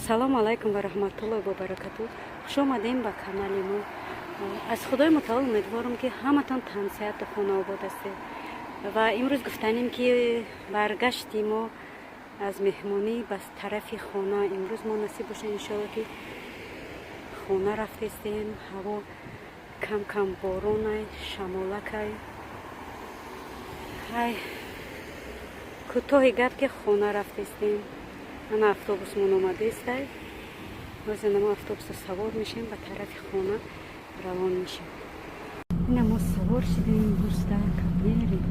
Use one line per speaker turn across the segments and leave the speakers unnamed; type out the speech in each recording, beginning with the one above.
Ассалому алайкум ва раҳматуллоҳи ва баракату. Хуш омадем ба канали мо. Аз Худои мутаол умедворам, ки ҳаматон тансиҳату хонаобод ҳастед. Ва имрӯз гуфтанем, ки баргашти мо аз меҳмонӣ ба тарафи хона. Имрӯз мо насиб боша, иншоалло, ки хона рафтестем. Ҳаво кам кам боронай, шамолакай. Ҳай, кӯтоҳи гап, ки хона рафтестем. Ана автобусмон омадестай. Ҳозир мо автобуса савор мешем, ба тарафи хона равон мешем. Ина мо савор шидем, буста мерем.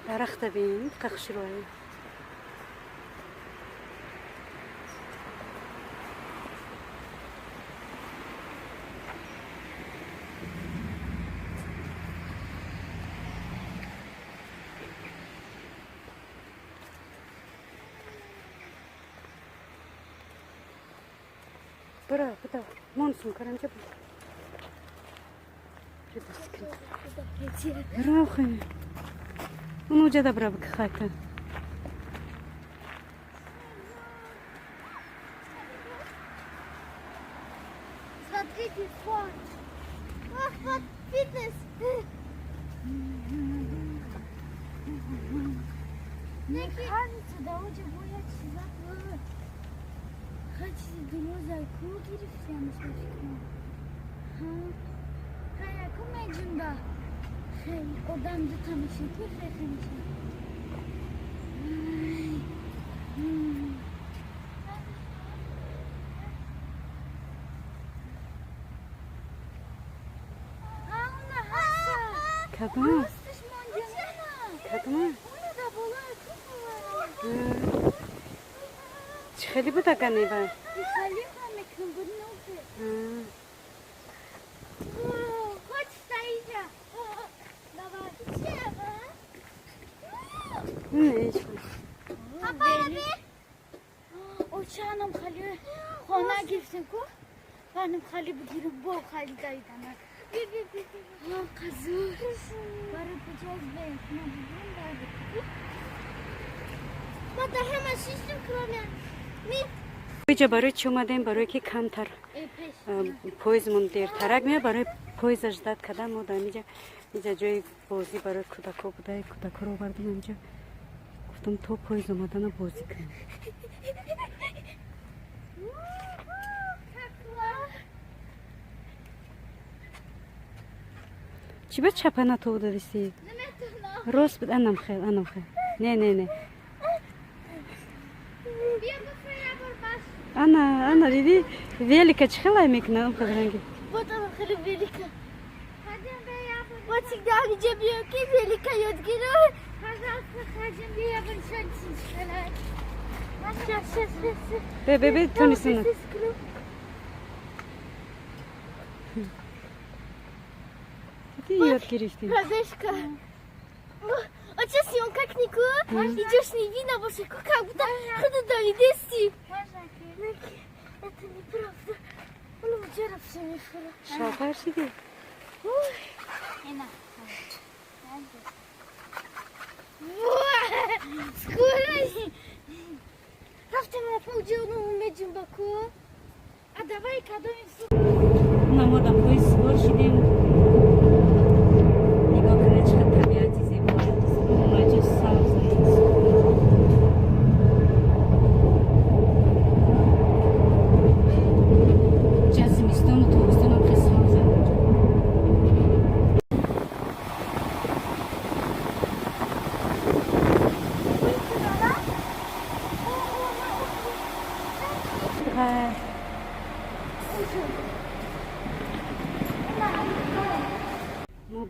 Дарахта бин, ка хушрӯай. Бира, буда, мон сумкаранҷа бу. Бира, хай. Унуҷада бира бикхайта.
Смотрите, фон. Ах, вот фитнес. Мне кажется, да уже будет чиза. Хачи думоза ку гирифтем шашкам. Ха. Хая ку меҷунда. Хеле одам дута мешин, ку хеле мешин.
Кадом? Кадом? Чӣ хеле буда ганева?
Хеле мекунам буд нӯбе. Хочешь стоишь? Давай.
Не, ҳеҷ.
Папа, Очанам хали хона гирифтем ку? Банам хали бигирам, бо хали давиданак. Қазур. Баро куҷоз бе? Ма бигирам баъд. Ма дар ҳама шиштем, кроме ми.
Иҷа барои чӣ омадем? Барое ки камтар поездмон дертарак меяд, барои поезда ждать кардан мо дар инҷа. Инҷа ҷои бозӣ барои кӯдакҳо буда, кӯдакҳоро овардем инҷа. Гуфтам, то поезд омадана бозӣ кунем. Чӣ ба чапа натов дадисти? Рост буд, анам хел, анам хел. Не, не, не. Ана, ана, диди, велика чӣ хелай мекунад, он ранги.
Вот она хеле велика. Вот всегда где бьёки велика ёд гиру. Пожалуйста, ходим, я большой. Сейчас, сейчас, сейчас.
Бе, бе, бе, тонисана. Диди, ёд гирифтӣ.
Пробежка. Вот сейчас он как нику, идешь не видно больше, как будто куда доведешься. Это неправда. Он вчера все не
Шалфар шиди?
Скорость! Рафтем на полдела умеем Баку. А давай кадом.
На мо дар поезд сувор шидем. Нигоҳ кунед, чӣ қадр табиати зебо. Ҳамаҷо сабз. Ҷа.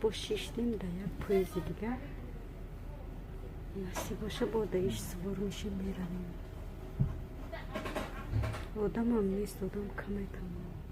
Бо шиштем да як поезди дигар. Насиб боша, бо да иш сувор мешем, меравем. Одамам нест, одам камай тамом.